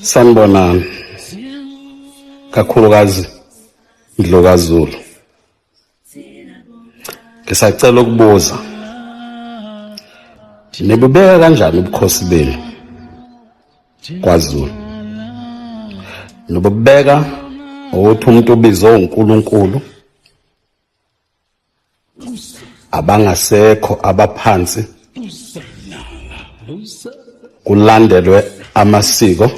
Sanibonani. Kakhulukazi Ndlu kaZulu. Ngisacela ukubuza. Nibubeka kanjani ubukhosi benu kwaZulu? Nibubeka ukuthi umuntu ubizwe uNkulunkulu abangasekho abaphansi kulandelwe amasiko.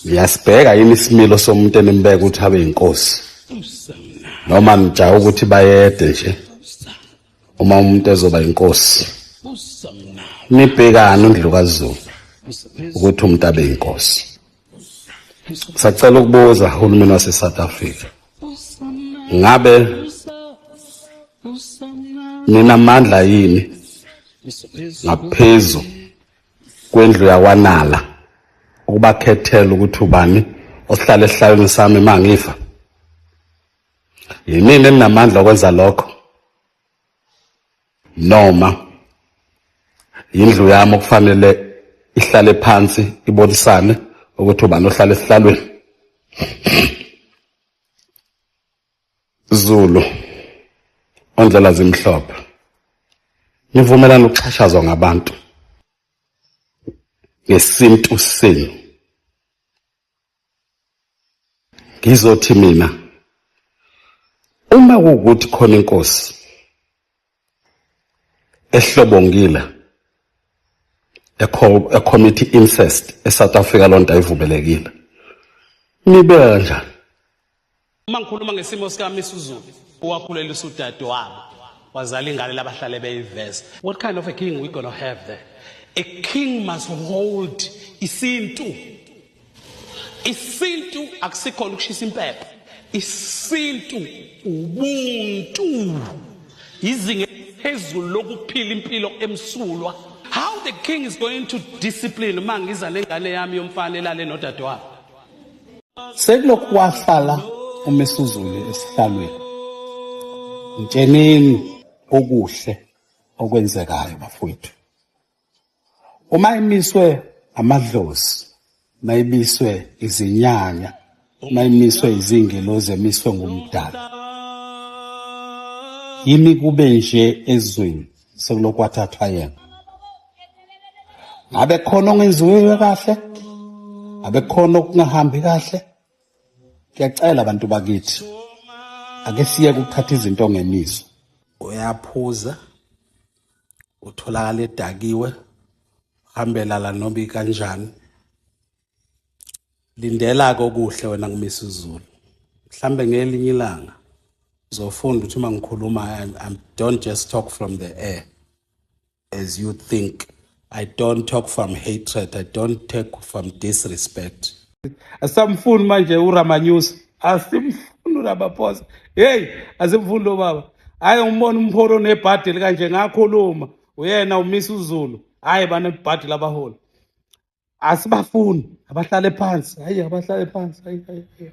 Niyasibheka yini isimilo somuntu enimbeka ukuthi abe yinkosi, noma nijaha ukuthi bayede nje uma umuntu ezoba yinkosi? Nibhekani uNdlu kaZulu ukuthi umuntu abe yinkosi? Sacela ukubuza uhulumeni wase-South Africa, ngabe ninamandla yini ngaphezu kwendlu yakwaNala ukubakhethela ukuthi ubani osihlala esihlalweni sami uma ngifa? Yinini eninamandla okwenza lokho, noma yindlu yami okufanele ihlale phansi ibonisane ukuthi ubani ohlala esihlalweni? Zulu ondlela zimhlophe, nivumelana ukuxhashazwa ngabantu ngesintu senu. Ngizothi mina, uma kuwukuthi khona inkosi ehlobongile ecommit incest eSouth Africa, lonto ayivumelekile, nibeka kanjani? Uma ngikhuluma ngesimo sikaMisuzulu owakhulelisa udadewabo wazala ingane labahlale beyiveza, what kind of a king we gonna have there? A king must hold isintu. Isintu akusikhona ukushisa impepho, isintu ubuntu, izinga phezulu lokuphila impilo emsulwa. How the king is going to discipline uma ngiza nengane yami yomfana elale nodadewabo? Sekulokhu kwahlala uMisuzulu esihlalweni, ngitsheneni okuhle okwenzekayo bafowethu. Uma imiswe amadlozi, mayibiswe izinyanya, mayimiswe izingelozi, emiswe ngumdala, yimi kube nje ezweni sekulokhu kwathathwa yena? Ngabe khona okungenziwe kahle? Ngabe khona okungahambi kahle? Ngiyacela abantu bakithi, ake siyeke ukuthatha izinto ngemizwa. Uyaphuza, utholakala edakiwe, hambelala noma ikanjani. Lindela-ke okuhle wena kuMisuzulu. Mhlambe ngelinye ilanga uzofunda ukuthi uma ngikhuluma I don't just talk from the air as you think. I don't talk from hatred. I don't talk from disrespect. Asamfuni manje uRamanyusa, asimfuni uRamaphosa. Hey, asimfuni lo baba. Hayi, umbona umholo onebhadi kanje, ngakhuluma uyena umisa uZulu. Hayi, banebhadi labaholi, asibafuni, abahlale phansi. Hayi, abahlale phansi. Hayi, hayi, hayi.